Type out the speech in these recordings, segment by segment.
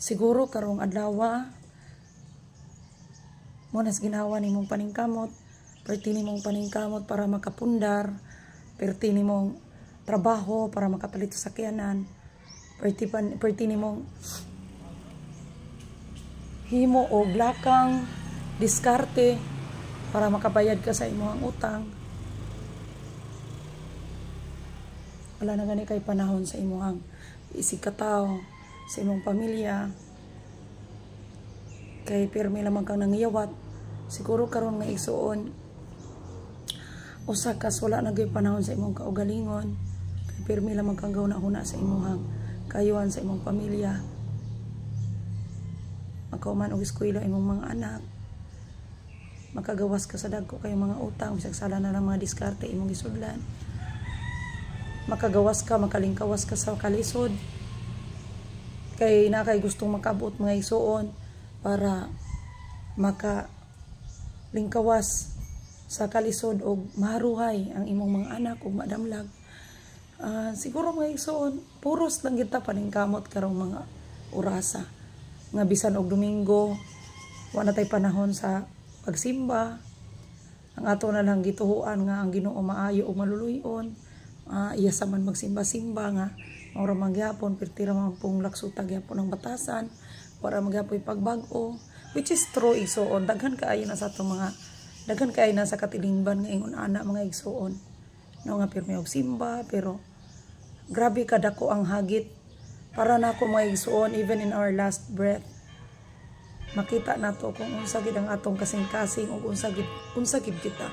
Siguro karong adlaw mo nas ginawa nimong paningkamot, perti nimong paningkamot para makapundar, perti nimong trabaho para makapalit sa sakyanan, perti nimong himo og lakang diskarte para makabayad ka sa imong utang. Wala na gani kay panahon sa imong isig katawo, sa imong pamilya, kay pirmi lamang kang nangiyawat. Siguro karon nga, igsuon, usa ka wala na gyud panahon sa imong kaugalingon kay pirmi lamang kang gahuna-huna sa imong kayuhan, sa imong pamilya. Makauman og eskwela imong mga anak, makagawas ka sa dagko kayong mga utang, bisag sala na lang mga diskarte imong gisudlan, makagawas ka, makalingkawas ka sa kalisod kay na kay gustong makabuot, mga igsuon, para maka lingkawas sa kalisod og maharuhay ang imong mga anak ug madamlag. Siguro, mga igsuon, puros lang kita paningkamot karong mga orasa nga bisan og Domingo wa na tay panahon sa pagsimba. Ang ato na lang gituhuan nga ang Ginoo maayo ug maluluy-on. Iya sa man magsimba-simba nga mao ra man gyapon, perti ra man pong laksuta gyapon ang batasan, wala man gyapon pagbag-o, which is true, igsuon. Daghan kaayo na sa atong mga, daghan kaayo na sa katilingban nga ingon ana, mga igsuon, no, nga pirmi og simba, pero grabe kadako ang hagit. Para nako, mga igsuon, even in our last breath, makita nato kung unsa gid ang atong kasing-kasing ug unsa gid kita.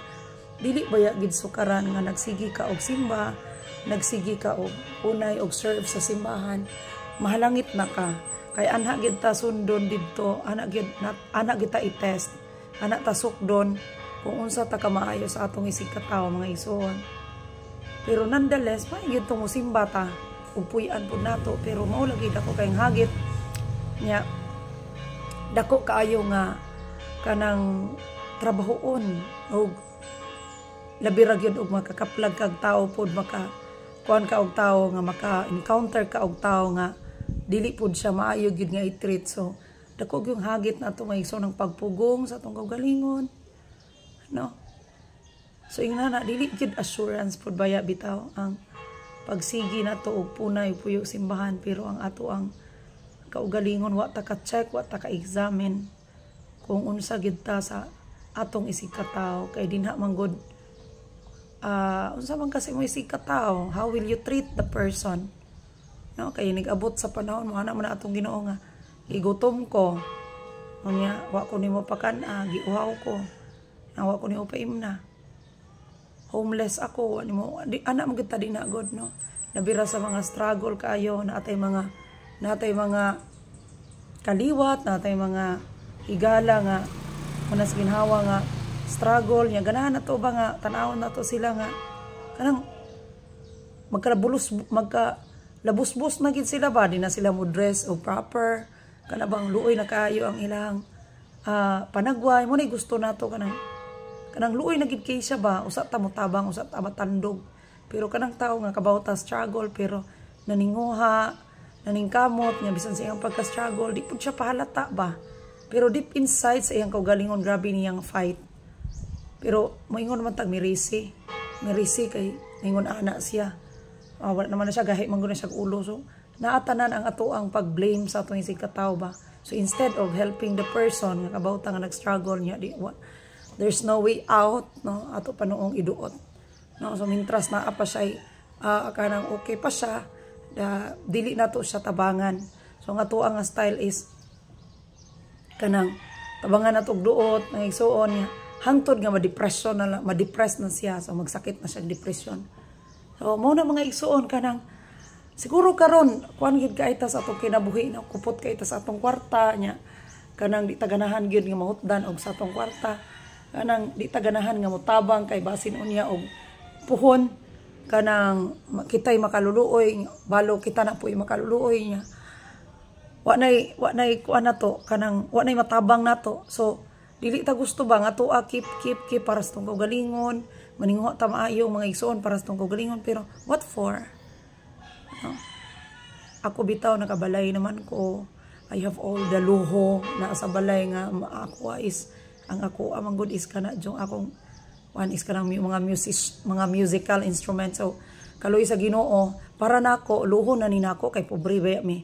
Dili baya gid sukaran nga nagsigi ka og simba, nagsigi ka og unay og serve sa simbahan, mahalangit na ka, kay anha gid ta sundon didto, ana gid ana gid ta i-test, ana ta sukdon kung unsa ta kamaayo sa atong isig katawo, mga igsuon. Pero nonetheless, may gid mo simba ta ug puy-an pud nato, pero mao lagi dako kayong hagit nya, dako kaayo nga kanang trabahoon og labi ra gyud og makakaplag kag tao pod, maka kuan ka og tao nga maka encounter ka og tao nga dili pod siya maayo gyud nga i-treat. So dako gyud hagit nato, mga igsoon, ng pagpugong sa atong kaugalingon, no? So ingna na, dili gyud assurance pod baya bitaw ang pagsigi nato og punay puyo simbahan, pero ang ato ang kaugalingon, wa ta ka check, wa ta ka examine kung unsa gid ta sa atong isig katawo, kay dinha man gud, unsa man kasi mo isig katawo, how will you treat the person, no? Kay nigabot sa panahon mo ana man atong Ginoo nga gigutom ko, unya wa ko nimo pakan-a, giuhaw ko, wa ko nimo paimna, homeless ako, wa nimo di, ana mo kita di na god, no? Nabira sa mga struggle kaayo, natay mga kaliwat, natay mga higala nga una sa ginhawa nga struggle niya. Ganahan na to ba nga tanawon na to sila nga kanang magkabulos, magka labusbus na gid sila ba, di na sila mo dress o proper, kana bang luoy na kaayo ang ilang panagway mo na. Gusto nato kanang luoy na gid kay siya ba, usa ta motabang, usa ta matandog, pero kanang tao nga kabaw ta struggle pero naninguha, naningkamot nga bisan sa iyang pagka-struggle di pud siya pahalata ba, pero deep inside sa iyang kaugalingon grabe niyang fight. Pero moingon man tag mirisi mirisi kay ningon ana siya, wala naman na siya, gahi man gud na siya ulo. So naatanan ang ato ang pag-blame sa atong isig katawo ba. So instead of helping the person nga kabaw ta nga nag-struggle niya, di wa, there's no way out, no? Ato pa noong iduot, no? So mintras naa pa siya, kanang okay pa siya da, dili nato siya tabangan. So ang ato ang style is kanang tabangan nato og duot ng igsuon niya hangtod nga ma-depression na, ma-depress na siya, so magsakit na siya depression. So mao na, mga igsuon, kanang siguro karon kuan gid kay ta sa atong kinabuhi, no? Kupot kay ta sa atong kwarta nya, kanang di ta ganahan gyud nga mahutdan og sa atong kwarta, kanang di ta ganahan nga motabang kay basin unya og puhon kanang kitay makaluluoy, balo kita na po makaluluoy niya, wa nay kuan nato, kanang wa nay matabang nato. So dili ta gusto ba nga tuwa keep, keep, keep para sa tong kaugalingon, maninguha ta maayo, mga igsuon, para sa tong kaugalingon, pero what for, no? Ako bitaw nakabalay naman ko. I have all the luho na sa balay nga ako is ang ako amang good is kana jung akong one is kanang mga music, mga musical instrument. So kaluoy sa Ginoo, para nako luho na ni nako kay pobre ba mi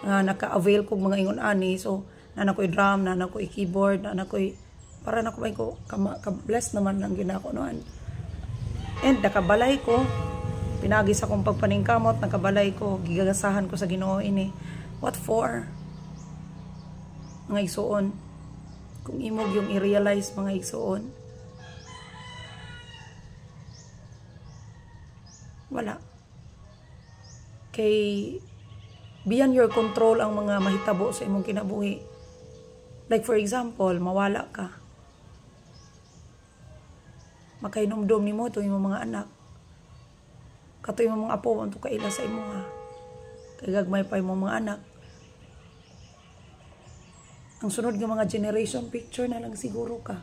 nga naka-avail kog mga ingon ani. So naa ko'y drum, naa ko'y keyboard, naa ko'y para nako may ko ka bless naman lang ginako no. And nakabalay ko pinagi sa akong pagpaningkamot, nakabalay ko, gigagasahan ko sa Ginoo ini. What for, mga igsuon? Kung imog yung i-realize, mga igsuon, wala kay beyond your control ang mga mahitabo sa imong kinabuhi. Like for example, mawala ka, makahinumdom nimo to imong mga anak, kato imong mga apo, unto kaila sa imuha kay gagmay pa imong mga anak. Ang sunod nga mga generation, picture na lang siguro ka.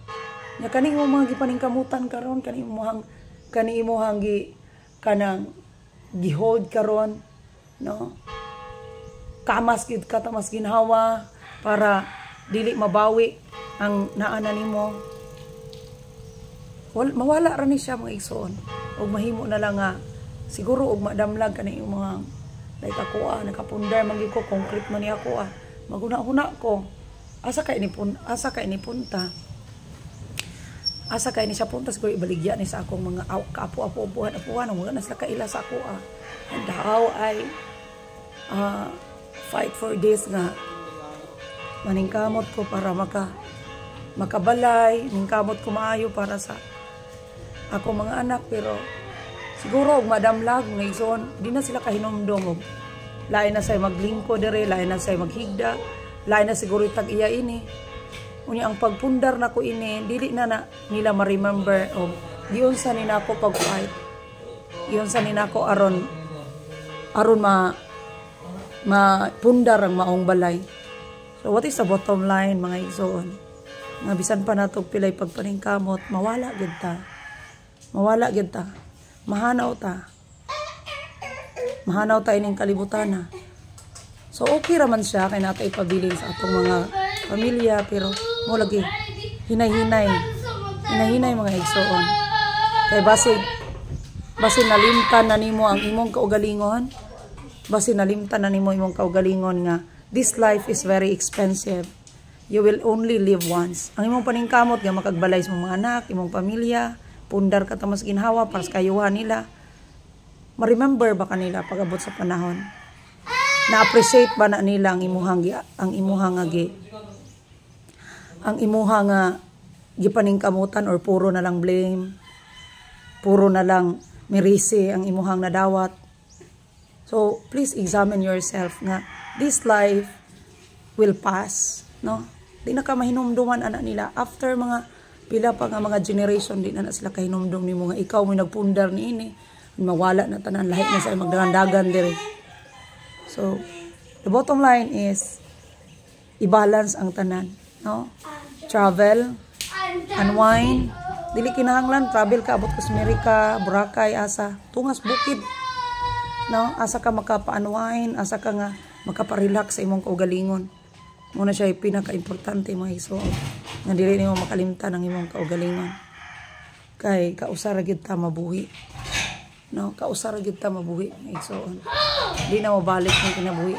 Nya kani imong mga gipaningkamutan karon, kani imong gi kanang gihold karon, no? Kamas gid ka tamas ginhawa para dili mabawi ang naana nimo. Wal, mawala ra ni siya, mga igsoon. Og mahimo na lang nga siguro og madamlag kani imong mga like ako nakapundar man gyud ko, concrete man ni ako. Maguna-huna ko, asa kay ni punta, asa kay ni siya punta? Siguro ibaligya ni sa akong mga kaapo-apo, apuhan apuhan, wala na sila kaila sa ako. And how I fight for this nga maningkamot ko para makabalay, ningkamot ko maayo para sa ako mga anak. Pero siguro og madamlag, mga igsoon, di na sila kahinumdom og lain na say maglingko dire, lain na say maghigda, lain na siguro tag iya ini. Unya ang pagpundar nako ini, dili na na nila ma-remember og giunsa ni nako pag-fight, giunsa ni nako aron aron ma mapundar ang maong balay. So what is the bottom line, mga igsoon? Nga bisan pa nato pilay pagpaningkamot, mawala gid ta, mawala gid ta, mahanaw ta, mahanaw ta ining kalibutan na. So okay ra man siya kay natay ipabilin sa atong mga pamilya, pero mo lagi hinay-hinay, hinay-hinay, mga igsoon, kay basig basin nalimtan na nimo ang imong kaugalingon, basin nalimtan na nimo imong kaugalingon nga this life is very expensive. You will only live once. Ang imong paningkamot nga makagbalay sa imong mga anak, imong pamilya, pundar ka tamas ginhawa para sa kayuhan nila, ma-remember ba kanila pag-abot sa panahon? Na-appreciate ba na nila ang imuhang nga gipaningkamutan or puro na lang blame, puro na lang mirisi ang imuhang nadawat? So please examine yourself nga this life will pass, no? Di na ka mahinumduman ana nila after mga pila pa nga mga generation. Di na na sila kahinumdum nimo nga ikaw mo nagpundar niini. Mawala na tanan, lahi na sa magdagandagan dire. So the bottom line is i-balance ang tanan, no? Travel, unwind. Dili kinahanglan travel ka abot ka sa Amerika, Boracay, asa tungas bukid, no? Asa ka makapa-unwind, asa ka nga makapa-relax sa imong kaugalingon. Muna siya pinaka-importante, mga igsoon, nga dili nimo makalimtan ang imong kaugalingon kay kausa ra gyud ta mabuhi, no? Kausa ra gyud ta mabuhi, mga igsoon. Di na mabalik ang kinabuhi.